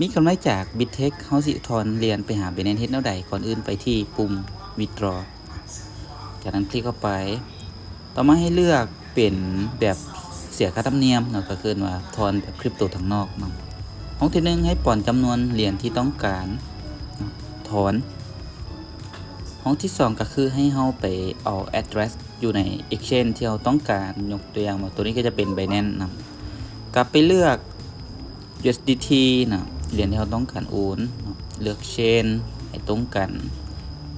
ມີກຳໄລຈາກ Bittrex ເຮົາຊິຖອນຫຼຽນໄປຫາ Binance ເຮັດແນວໃດ? ກ່ອນອື່ນໄປທີ່ປຸ່ມ Withdraw ຈາກນັ້ນຄລິກເຂົ້າໄປ. ຕໍ່ມາໃຫ້ເລືອກເປັນແບບເສຍຄ່າທຳນຽມເນາະ ກໍຄືວ່າຖອນແບບຄຣິບໂຕທາງນອກເນາະ. ຫ້ອງທີໜຶ່ງໃຫ້ປ້ອນຈຳນວນຫຼຽນທີ່ຕ້ອງການຖອນ. ຫ້ອງທີສອງກໍຄືໃຫ້ເຮົາໄປເອົາ address ຢູ່ໃນ exchange ທີ່ເຮົາຕ້ອງການ. ຍົກຕົວຢ່າງວ່າ ຕົວນີ້ກໍຈະເປັນ Binance ນຳ. ກັບໄປເລືອກ USDT ນະ ຫຼຽນທີ່ເຮົາຕ້ອງການໂອນເນາະ, ເລືອກ Chain ໃຫ້ຕົງກັນ,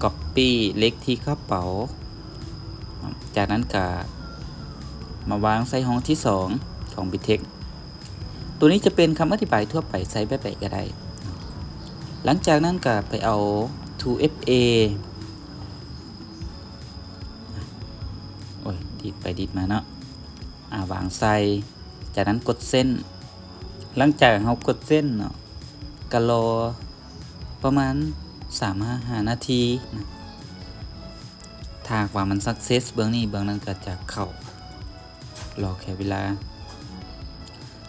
Copy ເລກທີ່ກະເປົາເນາະ, ຈາກນັ້ນກະມາວາງໃສ່ຫ້ອງທີສອງຂອງ Bittrex. ຕົວນີ້ຈະເປັນຄຳອະທິບາຍທົ່ວໄປ, ໃຊ້ແບບໃດກະໄດ້ເນາະ. ຫຼັງຈາກນັ້ນກະໄປເອົາ two FA ໂອ້ຍ ດີດໄປດີດມາເນາະ, ອາ ວາງໃສ່. ຈາກນັ້ນກົດ Send. ຫຼັງຈາກເຮົາກົດ Send ເນາະ ກະລໍປະມານສາມຫາຫ້ານາທີນະ. ຖ້າຫາກວ່າມັນ success ເບື້ອງນີ້ ເບື້ອງນັ້ນກະຈະເຂົ້າ, ລໍແຄ່ເວລາ.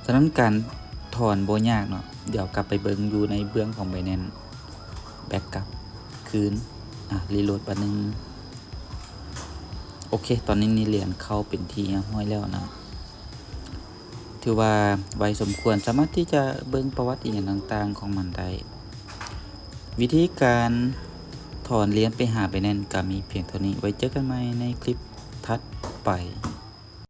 ສະນັ້ນການຖອນບໍ່ຍາກເນາະ. ດຽວກັບໄປເບິ່ງຢູ່ໃນເບື້ອງຂອງ Binance, back ກັບຄືນ. ອາ reload ບາດໜຶ່ງ. ໂອເຄ, ຕອນນີ້ນີ້ຫຼຽນເຂົ້າເປັນທີ່ຮຽບຮ້ອຍແລ້ວນະ. ຖືວ່າໄວສົມຄວນ, ສາມາດທີ່ຈະເບິ່ງປະຫວັດອີ່ຫຍັງຕ່າງໆຂອງມັນໄດ້. ວິທີການຖອນຫຼຽນໄປຫາ Binance ກະມີພຽງເທົ່ານີ້. ໄວ້ເຈີກັນໃໝ່ໃນຄລິບຖັດໄປ.